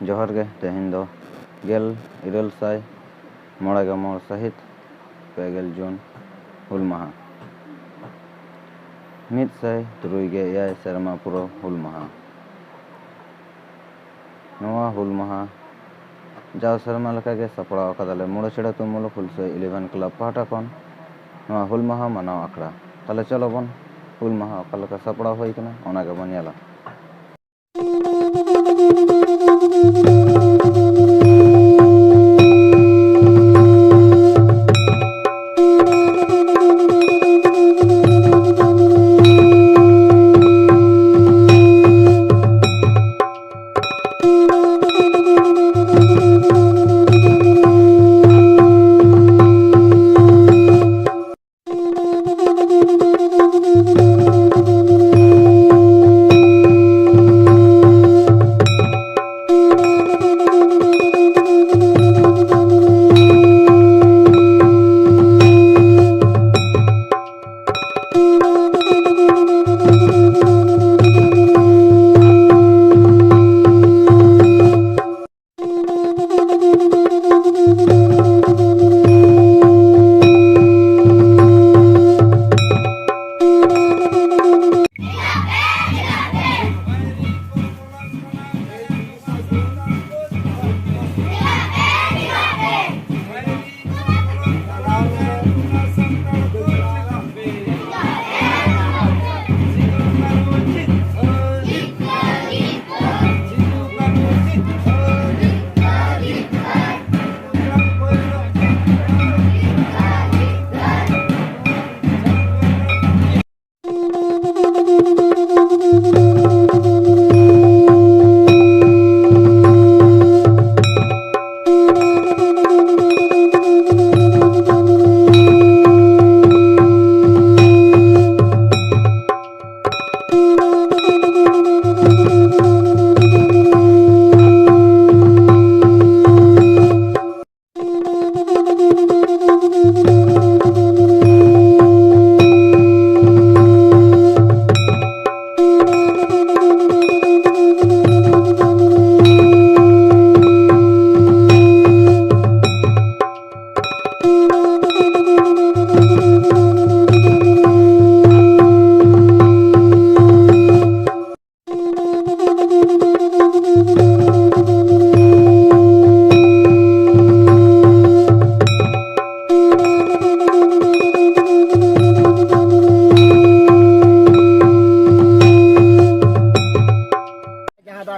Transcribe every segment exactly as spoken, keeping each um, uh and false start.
ᱡᱚᱦᱟᱨ ᱜᱮ᱾ ᱛᱮᱦᱮᱧ ᱫᱚ ᱜᱮᱞ ᱤᱨᱟᱹᱞ ᱥᱟᱭ ᱢᱚᱬᱮ ᱜᱮᱞ ᱢᱚᱬᱮ ᱥᱟᱹᱦᱤᱛ, ᱯᱮ ᱜᱮᱞ ᱡᱩᱱ, ᱦᱩᱞ ᱢᱟᱦᱟ᱾ ᱢᱤᱫ ᱥᱟᱭ ᱛᱩᱨᱩᱭ ᱜᱮᱞ ᱮᱭᱟᱭ ᱥᱮᱨᱢᱟ ᱯᱩᱨᱟᱹᱣ ᱦᱩᱞ ᱢᱟᱦᱟ᱾ ᱱᱚᱣᱟ ᱦᱩᱞ ᱢᱟᱦᱟ ᱡᱟᱣ ᱥᱮᱨᱢᱟ ᱞᱮᱠᱟᱜᱮ ᱥᱟᱯᱲᱟᱣ ᱟᱠᱟᱫᱟᱞᱮ ᱢᱚᱬᱮ ᱪᱷᱮᱲᱟ ᱟᱹᱛᱩ ᱢᱩᱞᱩᱠ ᱦᱩᱞᱥᱟᱹᱭ ᱤᱞᱮᱵᱷᱮᱱ ᱠᱞᱟᱵᱽ ᱯᱟᱦᱴᱟ ᱠᱷᱚᱱ ᱱᱚᱣᱟ ᱦᱩᱞ ᱢᱟᱦᱟ ᱢᱟᱱᱟᱣ ᱟᱠᱷᱲᱟ᱾ ᱛᱟᱦᱞᱮ ᱪᱚᱞᱚ ᱵᱚᱱ ᱦᱩᱞ ᱢᱟᱦᱟ ᱚᱠᱟ ᱞᱮᱠᱟ ᱥᱟᱯᱲᱟᱣ ᱦᱩᱭ ᱟᱠᱟᱱᱟ, ᱚᱱᱟ ᱜᱮᱵᱚᱱ ᱧᱮᱞᱟ᱾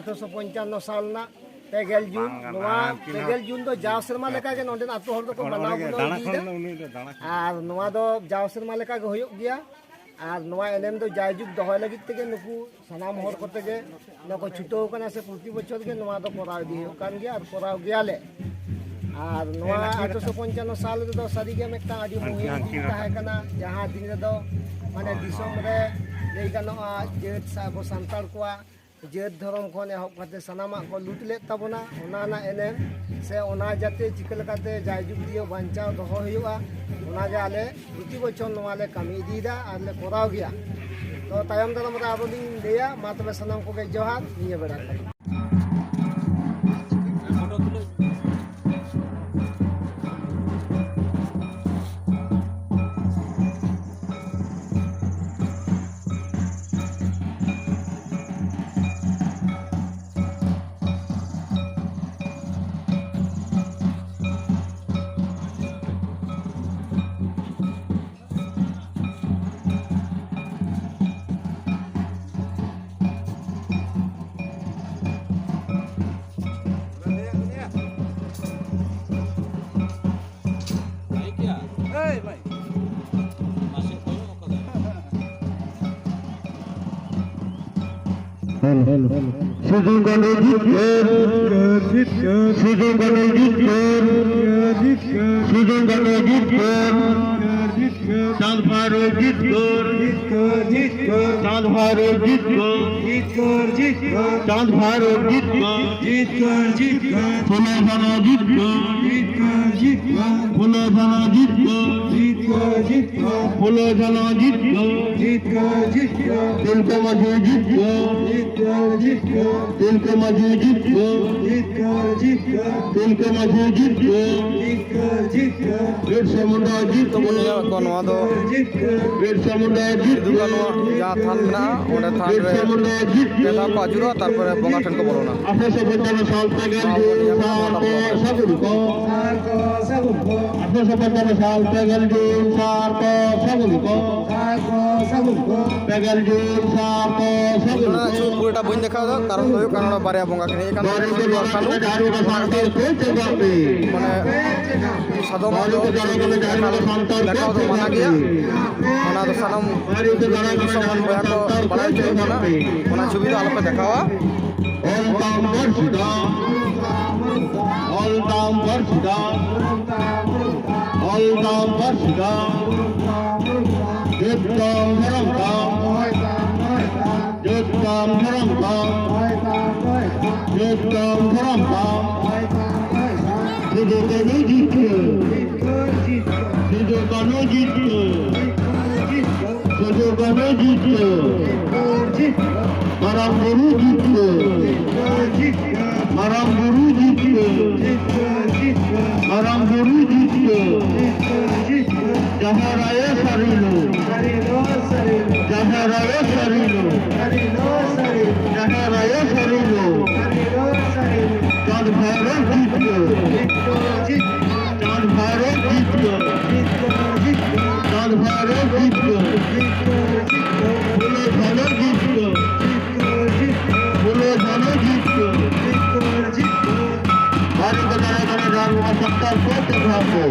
ᱟᱴᱷᱨᱚᱥᱚ ᱯᱚᱧᱪᱟᱱᱱᱚ ᱥᱟᱞ ᱨᱮᱱᱟᱜ ᱯᱮ ᱜᱮᱞ ᱡᱩᱱ, ᱵᱟᱝ ᱜᱟᱱᱚᱜᱼᱟ, ᱱᱚᱣᱟ ᱩᱱᱠᱤᱱ ᱯᱮ ᱜᱮᱞ ᱦᱚᱸ ᱡᱩᱱ ᱫᱚ ᱡᱟᱣ ᱥᱮᱨᱢᱟ ᱞᱮᱠᱟ ᱜᱮ ᱱᱚᱸᱰᱮᱱ ᱟᱹᱛᱩ ᱦᱚᱲ ᱫᱚᱠᱚ ᱠᱚᱲᱟ ᱢᱟᱱᱟᱣ ᱦᱚᱲ ᱜᱮ ᱜᱩᱱᱟᱹᱣ ᱫᱟᱬᱟ ᱤᱫᱤᱭᱮᱫᱟ᱾ ᱠᱷᱚᱱ ᱩᱱᱤ ᱫᱚ ᱫᱟᱬᱟ ᱠᱷᱚᱱ᱾ ᱟᱨ ᱱᱚᱣᱟ ᱫᱚ ᱡᱟᱣ ᱥᱮᱨᱢᱟ ᱞᱮᱠᱟ ᱜᱮ ᱦᱩᱭᱩᱜ ᱜᱮᱭᱟ᱾ ᱟᱨ ᱱᱚᱣᱟ ᱮᱱᱮᱢ ᱫᱚ ᱡᱟᱭᱡᱩᱜᱽ ᱫᱚᱦᱚᱭ ᱞᱟᱹᱜᱤᱫ ᱛᱮᱜᱮ ᱱᱩᱠᱩ ᱥᱟᱱᱟᱢ ᱦᱚᱲ ᱠᱚᱛᱮ ᱜᱮ ᱱᱚᱣᱟ ᱠᱚ ᱪᱷᱩᱴᱟᱹᱣ ᱠᱟᱱᱟ, ᱥᱮ ᱯᱨᱚᱛᱤ ᱵᱚᱪᱷᱚᱨ ᱜᱮ ᱱᱚᱣᱟ ᱫᱚ ᱠᱚᱨᱟᱣ ᱤᱫᱤ ᱦᱩᱭᱩᱜ ᱠᱟᱱ ᱜᱮᱭᱟ ᱟᱨ ᱠᱚᱨᱟᱣ ᱜᱮᱭᱟᱞᱮ᱾ ᱟᱨ ᱱᱚᱣᱟ ᱟᱴᱷᱨᱚᱥᱚ ᱯᱚᱧᱪᱟᱱᱱᱚ ᱥᱟᱞ ᱨᱮᱫᱚ ᱥᱟᱹᱨᱤᱜᱮ ᱢᱤᱫᱴᱟᱝ ᱟᱹᱰᱤ ᱢᱩᱦᱤᱢ ᱫᱤᱱ ᱛᱟᱦᱮᱸ ᱠᱟᱱᱟ, ᱡᱟᱦᱟᱸ ᱫᱤᱱ ᱨᱮᱫᱚ ᱢᱟᱱᱮ ᱫᱤᱥᱚᱢ ᱨᱮ ᱞᱟᱹᱭ ᱜᱟᱱᱚᱜᱼᱟ, ᱡᱟᱹᱛ ᱥᱮ ᱟᱵᱚ ᱥᱟᱱᱛᱟᱲ ᱠᱚᱣᱟᱜ ᱡᱟᱹᱛ ᱫᱷᱚᱨᱚᱢ ᱠᱷᱚᱱ ᱮᱦᱚᱵ ᱠᱟᱛᱮ ᱥᱟᱱᱟᱢᱟᱜ ᱠᱚ ᱞᱩᱴ ᱞᱮᱫ ᱛᱟᱵᱚᱱᱟ᱾ ᱚᱱᱟ ᱨᱮᱱᱟᱜ ᱮᱱᱮᱢ ᱥᱮ ᱚᱱᱟ ᱡᱟᱛᱮ ᱪᱤᱠᱟᱹ ᱞᱮᱠᱟᱛᱮ ᱡᱟᱭᱡᱩᱜᱽ ᱫᱤᱭᱮ ᱵᱟᱧᱪᱟᱣ ᱫᱚᱦᱚ ᱦᱩᱭᱩᱜᱼᱟ, ᱚᱱᱟᱜᱮ ᱟᱞᱮ ᱯᱨᱚᱛᱤ ᱵᱚᱪᱷᱚᱨ ᱱᱚᱣᱟ ᱞᱮ ᱠᱟᱹᱢᱤ ᱤᱫᱤᱭᱮᱫᱟ ᱟᱨ ᱞᱮ ᱠᱚᱨᱟᱣ ᱜᱮᱭᱟ᱾ ᱛᱚ ᱛᱟᱭᱚᱢ ᱫᱟᱨᱟᱢ ᱨᱮ ᱟᱨᱚ ᱞᱤᱧ ᱞᱟᱹᱭᱟ᱾ ᱢᱟ ᱛᱚᱵᱮ ᱥᱟᱱᱟᱢ ᱠᱚᱜᱮ ᱡᱚᱦᱟᱨ, ᱱᱤᱭᱟᱹ ᱵᱮᱲᱟ ᱫᱚ᱾ ᱥᱤᱫᱩ ᱠᱟᱹᱱᱦᱩ ᱡᱤᱛᱠᱟᱹᱨ, ᱥᱤᱫᱩ ᱠᱟᱹᱱᱦᱩ ᱡᱤᱛᱠᱟᱹᱨ, ᱥᱤᱫᱩ ᱠᱟᱹᱱᱦᱩ ᱡᱤᱛᱠᱟᱹᱨ, ᱪᱟᱸᱫᱽ ᱵᱷᱟᱭᱨᱳ ᱡᱤᱛᱠᱟᱹᱨ, ᱪᱟᱸᱫᱽ ᱵᱷᱟᱭᱨᱳ ᱡᱤᱛᱠᱟᱹᱨ, ᱪᱟᱸᱫᱽ ᱵᱷᱟᱭᱨᱳ ᱡᱤᱛᱠᱟᱹᱨ, ᱯᱷᱩᱞᱳ ᱡᱷᱟᱱᱳ ᱡᱤᱛᱠᱟᱹᱨ, ᱯᱷᱩᱞᱳ ᱡᱷᱟᱱᱳ ᱡᱤᱛᱠᱟᱹᱨ, ᱯᱷᱩᱞᱳ ᱡᱷᱟᱱᱳ ᱡᱤᱛᱠᱟᱹᱨ, ᱛᱤᱞᱠᱟᱹ ᱢᱟᱹᱡᱷᱤ ᱡᱤᱛᱠᱟᱹᱨ, ᱛᱤᱞᱠᱟᱹ ᱢᱟᱹᱡᱷᱤ ᱡᱤᱛᱠᱟᱹᱨ, ᱛᱤᱞᱠᱟᱹ ᱢᱟᱹᱡᱷᱤ ᱡᱤᱛᱠᱟᱹᱨ, ᱵᱤᱨᱥᱟ ᱢᱩᱱᱰᱟ ᱡᱤᱛᱠᱟᱹᱨ, ᱱᱚᱣᱟ ᱫᱚ ᱵᱤᱨᱥᱟ ᱢᱩᱱᱰᱟ ᱥᱤᱫᱩ ᱠᱟᱹᱱᱦᱩᱣᱟᱜ ᱡᱤᱛᱠᱟᱹᱨ, ᱡᱟᱦᱟᱸ ᱛᱷᱟᱱ ᱢᱮᱱᱟᱜᱼᱟ, ᱚᱸᱰᱮ ᱛᱷᱟᱱ ᱨᱮ ᱵᱤᱨᱥᱟ ᱢᱩᱱᱰᱟ ᱯᱮ ᱫᱷᱟᱣ ᱠᱚ ᱡᱤᱛᱠᱟᱹᱨ, ᱟᱹᱪᱩᱨᱚᱜᱼᱟ, ᱛᱟᱨᱯᱚᱨᱮ ᱵᱚᱸᱜᱟ ᱴᱷᱮᱱ ᱠᱚ ᱵᱚᱞᱚᱱᱟ᱾ ᱟᱴᱷᱨᱚᱥᱚ ᱯᱚᱧᱪᱟᱱᱱᱚ ᱥᱟᱞ ᱯᱮ ᱜᱮᱞ ᱡᱩᱱ ᱥᱟᱨ ᱠᱚ ᱥᱟᱹᱜᱩᱱ ᱠᱚ, ᱟᱴᱷᱨᱚᱥᱚ ᱯᱚᱧᱪᱟᱱᱱᱚ ᱥᱟᱞ ᱯᱮ ᱜᱮᱞ ᱡᱩᱱ ᱥᱟᱨ ᱠᱚ ᱥᱟᱹᱜᱩᱱ ᱠᱚ, ᱯᱮᱜᱮᱞ ᱡᱩᱱ ᱥᱟᱶᱛᱮ ᱱᱚᱰᱮᱱᱟᱜ ᱪᱷᱩᱵᱤ ᱯᱩᱨᱟᱹᱴᱟ ᱵᱟᱹᱧ ᱫᱮᱠᱷᱟᱣ ᱮᱫᱟ, ᱠᱟᱨᱚᱱ ᱫᱚ ᱦᱩᱭᱩᱜ ᱠᱟᱱᱟ ᱱᱚᱰᱮ ᱵᱟᱨᱭᱟ ᱵᱚᱸᱜᱟ ᱠᱤᱱ ᱦᱮᱡ ᱟᱠᱟᱱ ᱛᱟᱵᱚᱱᱟ, ᱥᱤᱫᱩ ᱟᱨ ᱠᱟᱹᱱᱦᱩ᱾ ᱢᱟᱱᱮ ᱥᱟᱫᱚᱢ ᱫᱚ ᱮᱠᱟᱞ ᱫᱮᱠᱷᱟᱣ ᱫᱚ ᱢᱟᱱᱟ ᱜᱮᱭᱟ᱾ ᱚᱱᱟ ᱫᱚ ᱥᱟᱱᱟᱢ ᱫᱤᱥᱚᱢ ᱨᱮᱱ ᱵᱚᱭᱦᱟ ᱠᱚ ᱵᱟᱲᱟᱭ ᱦᱚᱪᱚᱭᱮᱫ ᱵᱚᱱᱟ, ᱚᱱᱟ ᱪᱷᱚᱵᱤ ᱫᱚ ᱟᱞᱚᱯᱮ ᱫᱮᱠᱷᱟᱣᱟ᱾ ᱚᱞ ᱛᱟᱢ ᱯᱟᱹᱨᱥᱤ ᱫᱚ, ᱚᱞ ᱛᱟᱢ ᱯᱟᱹᱨᱥᱤ ᱫᱚ, ᱚᱞ ᱛᱟᱢ ᱯᱟᱹᱨᱥᱤ ᱫᱚ, ᱡᱟᱹᱛ ᱛᱟᱢ ᱫᱷᱚᱨᱚᱢ ᱛᱟᱢ, ᱡᱟᱹᱛ ᱛᱟᱢ ᱫᱷᱚᱨᱚᱢ ᱛᱟᱢ, ᱡᱟᱹᱛ ᱛᱟᱢ ᱫᱷᱚᱨᱚᱢ ᱛᱟᱢ᱾ ᱥᱤᱫᱩ ᱠᱟᱹᱱᱦᱩ ᱡᱤᱛᱠᱟᱹᱨ, ᱥᱤᱫᱩ ᱠᱟᱹᱱᱦᱩ ᱡᱤᱛᱠᱟᱹᱨ, ᱥᱤᱫᱩ ᱠᱟᱹᱱᱦᱩ ᱡᱤᱛᱠᱟᱹᱨ, ᱢᱟᱨᱟᱝ ᱵᱩᱨᱩ ᱡᱤᱛᱠᱟᱹᱨ, ᱢᱟᱨᱟᱝ ᱵᱩᱨᱩ ᱡᱤᱛᱠᱟᱹᱨ, ᱢᱟᱨᱟᱝ ᱵᱩᱨᱩ ᱡᱤᱛᱠᱟᱹᱨ, ᱡᱟᱦᱮᱨ ᱟᱭᱳ ᱥᱟᱹᱨᱤᱞᱳ, ᱡᱟᱦᱮᱨ ᱟᱭᱳ ᱥᱟᱹᱨᱤᱞᱳ, ᱡᱟᱦᱮᱨ ᱟᱭᱳ ᱥᱟᱹᱨᱤᱞᱳ, ᱪᱟᱸᱫ ᱵᱷᱟᱭᱨᱳ ᱡᱤᱛᱠᱟᱹᱨ, ᱪᱟᱸᱫ ᱵᱷᱟᱭᱨᱳ ᱡᱤᱛᱠᱟᱹᱨ, ᱪᱟᱸᱫ ᱵᱷᱟᱭᱨᱳ ᱡᱤᱛᱠᱟᱹᱨ, ᱯᱷᱩᱞᱳ ᱡᱷᱟᱱᱳ ᱡᱤᱛᱠᱟᱹᱨ, ᱯᱷᱩᱞᱳ ᱡᱷᱟᱱᱳ ᱡᱤᱛᱠᱟᱹᱨ᱾ ᱵᱷᱟᱨᱚᱛ ᱫᱟᱲᱮ ᱠᱟᱱᱟ ᱡᱟᱦᱟᱸ ᱱᱚᱣᱟ ᱥᱚᱨᱠᱟᱨ ᱠᱚ ᱪᱮᱫ ᱦᱚᱸ ᱠᱚ᱾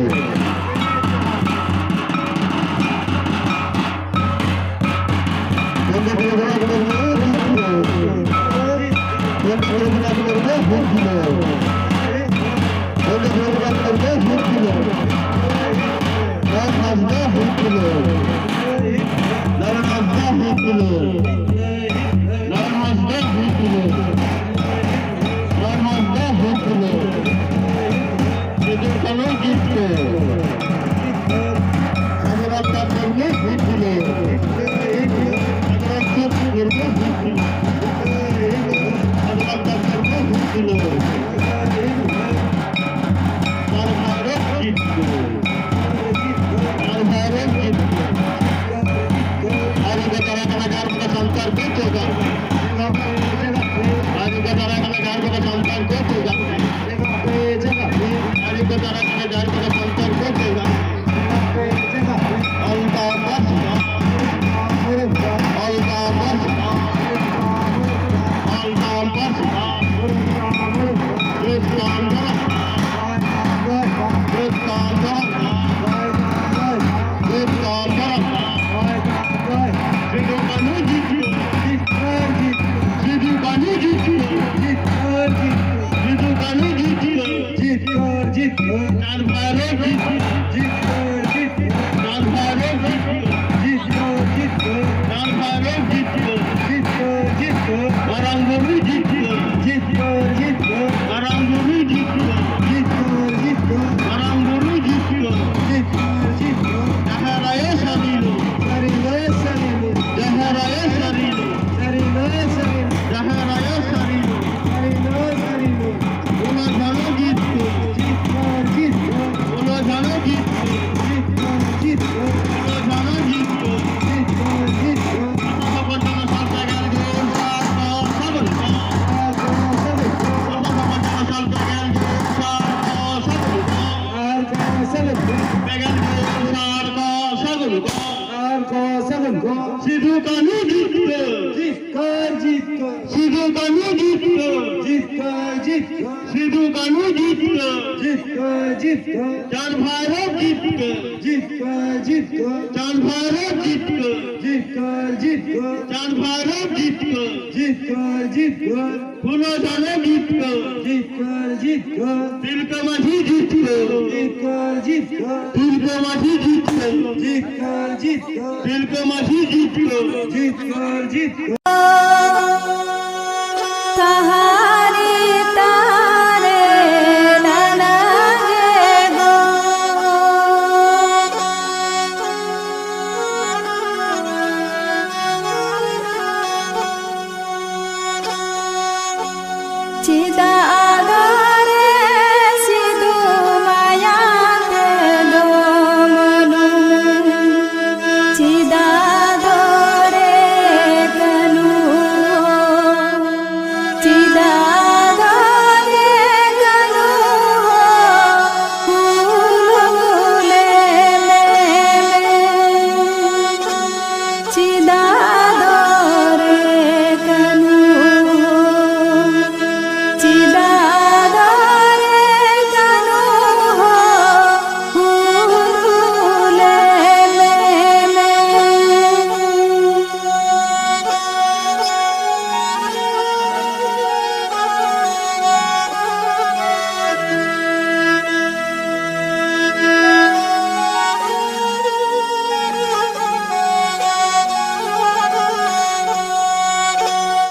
ᱵᱚᱱᱫᱮ ᱯᱨᱚᱵᱷᱩ ᱨᱟᱢ ᱢᱩᱨᱢᱩ ᱡᱤᱛᱠᱟᱹᱨ᱾ ᱵᱚᱱᱫᱮ ᱯᱨᱚᱵᱷᱩ ᱨᱟᱢ ᱢᱩᱨᱢᱩ ᱡᱤᱛᱠᱟᱹᱨ᱾ ᱵᱚᱱᱫᱮ ᱯᱨᱚᱵᱷᱩ ᱨᱟᱢ ᱢᱩᱨᱢᱩ ᱡᱤᱛᱠᱟᱹᱨ᱾ ᱞᱟᱞ ᱦᱟᱸᱥᱫᱟ ᱡᱤᱛᱠᱟᱹᱨ᱾ ᱞᱟᱞ ᱦᱟᱸᱥᱫᱟ ᱡᱤᱛᱠᱟᱹᱨ᱾ ᱞᱟᱞ ᱦᱟᱸᱥᱫᱟ ᱡᱤᱛᱠᱟᱹᱨ᱾ ᱞᱟᱞ ᱦᱟᱸᱥᱫᱟ ᱡᱤᱛᱠᱟᱹᱨ᱾ ᱥᱤᱫᱩ ᱠᱟᱹᱱᱦᱩ ᱡᱤᱛᱠᱟᱹᱨ᱾ ᱥᱟᱫᱷᱩ ᱨᱟᱢᱪᱟᱸᱫᱽ ᱢᱩᱨᱢᱩ ᱡᱤᱛᱠᱟᱹᱨ᱾ ᱥᱟᱫᱷᱩ ᱨᱟᱢᱪᱟᱸᱫᱽ ᱢᱩᱨᱢᱩ ᱡᱤᱛᱠᱟᱹᱨ᱾ ᱥᱟᱫᱷᱩ ᱨᱟᱢᱪᱟᱸᱫᱽ ᱢᱩᱨᱢᱩ ᱡᱤᱛᱠᱟᱹᱨ᱾ ᱞᱟᱞ ᱵᱷᱟᱭᱨᱳ ᱡᱤᱛᱠᱟᱹᱨ᱾ ᱞᱟᱞ ᱵᱷᱟᱭᱨᱳ ᱡᱤᱛᱠᱟᱹᱨ᱾ ᱟᱹᱰᱤ ᱜᱮ ᱫᱟᱨᱟᱭ ᱠᱟᱱᱟ ᱡᱟᱦᱟᱸ ᱞᱮᱠᱟ ᱥᱟᱱᱛᱟᱲ ᱠᱚ ᱪᱮᱫᱟ᱾ ᱟᱹᱰᱤ ᱜᱮ ᱫᱟᱨᱟᱭ ᱠᱟᱱᱟ ᱡᱟᱦᱟᱸ ᱞᱮᱠᱟ ᱥᱟᱱᱛᱟᱲ ᱠᱚ ᱪᱮᱫᱟ᱾ ᱟᱹᱰᱤ ᱜᱮ ᱫᱟᱨᱟᱭ ᱠᱟᱱᱟ ᱡᱟᱦᱟᱸ ᱞᱮᱠᱟ ᱥᱟᱱᱛᱟᱲ ᱠᱚ ᱪᱮᱫᱟ᱾ ᱚᱞ ᱛᱟᱢ ᱯᱟᱹᱨᱥᱤ ᱫᱚ, ᱵᱷᱟᱭᱨᱚ ᱡᱤᱛᱠᱟᱹᱨ᱾ ᱡᱤᱛᱠᱟᱹᱨ, ᱡᱤᱛᱠᱟᱹᱨ᱾ ᱢᱟᱨᱟᱝ ᱵᱩᱨᱩ ᱡᱤᱛᱠᱟᱹᱨ᱾ ᱡᱤᱛᱠᱟᱹᱨ, ᱡᱤᱛᱠᱟᱹᱨ᱾ ᱢᱟᱨᱟᱝ ᱵᱩᱨᱩ ᱡᱤᱛᱠᱟᱹᱨ᱾ ᱡᱤᱛᱠᱟᱹᱨ, ᱡᱤᱛᱠᱟᱹᱨ᱾ ᱢᱟᱨᱟᱝ ᱵᱩᱨᱩ ᱡᱤᱛᱠᱟᱹᱨ᱾ ᱡᱤᱛᱠᱟᱹᱨ, ᱡᱤᱛᱠᱟᱹᱨ᱾ ᱡᱟᱦᱮᱨ ᱟᱭᱳ ᱥᱟᱹᱨᱤ ᱞᱩ᱾ ᱥᱟᱹᱨᱤ ᱞᱩ, ᱥᱟᱹᱨᱤ ᱞᱩ᱾ ᱡᱟᱦᱮᱨ ᱟᱭᱳ ᱥᱟᱹᱨᱤ ᱞᱩ᱾ ᱥᱟᱹᱨᱤ ᱞᱩ, ᱥᱟᱹᱨᱤ ᱞᱩ᱾ ᱡᱟᱦᱮᱨ ᱟᱭᱳ ᱥᱟᱹᱨᱤ ᱞᱩ᱾ ᱥᱟᱹᱨᱤ ᱞᱩ, ᱥᱟᱹᱨᱤ ᱞᱩ᱾ ᱯᱷᱩᱞᱳ ᱡᱷᱟᱱᱳ ᱡᱤᱛᱠᱟᱹᱨ᱾ ᱡᱤᱛᱠᱟᱹᱨ, ᱡᱤᱛᱠᱟᱹᱨ᱾ ᱯᱷᱩᱞᱳ ᱡᱷᱟᱱᱳ ᱡᱤᱛᱠᱟᱹᱨ᱾ ᱡᱤᱛᱠᱟᱹᱨ, ᱡᱤᱛᱠᱟᱹᱨ᱾ ᱯᱷᱩᱞᱳ ᱡᱷᱟᱱᱳ ᱡᱤᱛᱠᱟᱹᱨ᱾ ᱡᱤᱛᱠᱟᱹᱨ, ᱡᱤᱛᱠᱟᱹᱨ᱾ ᱟᱥᱟᱲ ᱵᱚᱸᱜᱟ ᱥᱟᱱᱛᱟᱲ ᱜᱮᱞ ᱜᱮᱞ ᱥᱟᱨ ᱠᱚ ᱥᱟᱹᱜᱩᱱ ᱠᱚ᱾ ᱥᱟᱨ ᱠᱚ ᱥᱟᱹᱜᱩᱱ ᱠᱚ᱾ ᱟᱥᱟᱲ ᱵᱚᱸᱜᱟ ᱥᱟᱱᱛᱟᱲ ᱜᱮᱞ ᱜᱮᱞ ᱥᱟᱨ ᱠᱚ ᱥᱟᱹᱜᱩᱱ ᱠᱚ᱾ ᱥᱟᱨ ᱠᱚ ᱥᱟᱹᱜᱩᱱ ᱠᱚ᱾ ᱜᱮᱞ ᱜᱮᱞ ᱥᱟᱨ ᱠᱚ ᱥᱟᱹᱜᱩᱱ ᱠᱚ᱾ ᱥᱟᱨ ᱠᱚ ᱥᱟᱹᱜᱩᱱ ᱠᱚ᱾ ᱥᱤᱫᱩ ᱠᱟᱹᱱᱦᱩ ᱡᱤᱛᱠᱟᱹᱨ᱾ ᱡᱤᱛᱠᱟᱹᱨ, ᱡᱤᱛᱠᱟᱹᱨ᱾ ᱥᱤᱫᱩ ᱠᱟᱹᱱᱦᱩ ᱡᱤᱛᱠᱟᱹᱨ᱾ ᱡᱤᱛᱠᱟᱹᱨ, ᱡᱤᱛᱠᱟᱹᱨ᱾ ᱥᱤᱫᱩ ᱠᱟᱹᱱᱦᱩ ᱡᱤᱛᱠᱟᱹᱨ᱾ ᱡᱤᱛᱠᱟᱹᱨ, ᱡᱤᱛᱠᱟᱹᱨ᱾ ᱪᱟᱸᱫᱽ ᱵᱷᱟᱭᱨᱚ ᱡᱤᱛᱠᱟᱹᱨ᱾ ᱡᱤᱛᱠᱟᱹᱨ, ᱡᱤᱛᱠᱟᱹᱨ᱾ ᱪᱟᱸᱫᱽ ᱵᱷᱟᱭᱨᱚ ᱡᱤᱛᱠᱟᱹᱨ᱾ ᱡᱤᱛᱠᱟᱹᱨ, ᱡᱤᱛᱠᱟᱹᱨ᱾ ᱪᱟᱸᱫᱽ ᱵᱷᱟᱭᱨᱚ ᱡᱤᱛᱠᱟᱹᱨ᱾ ᱡᱤᱛᱠᱟᱹᱨ, ᱡᱤᱛᱠᱟᱹᱨ᱾ ᱯᱷᱩᱞᱳ ᱡᱷᱟᱱᱳ ᱡᱤᱛᱠᱟᱹᱨ᱾ ᱡᱤᱛᱠᱟᱹᱨ, ᱡᱤᱛᱠᱟᱹᱨ᱾ ᱛᱤᱞᱠᱟᱹ ᱢᱟᱹᱡᱷᱤ ᱡᱤᱛᱠᱟᱹᱨ᱾ ᱡᱤᱛᱠᱟᱹᱨ, ᱡᱤᱛᱠᱟᱹᱨ᱾ ᱛᱤᱞᱠᱟᱹ ᱢᱟᱹᱡᱷᱤ ᱡᱤᱛᱠᱟᱹᱨ᱾ ᱡᱤᱛᱠᱟᱹᱨ, ᱡᱤᱛᱠᱟᱹᱨ᱾ ᱛᱤᱞᱠᱟᱹ ᱢᱟᱹᱡᱷᱤ ᱡᱤᱛᱠᱟᱹᱨ᱾ ᱡᱤᱛᱠᱟᱹᱨ, ᱡᱤᱛᱠᱟᱹᱨ᱾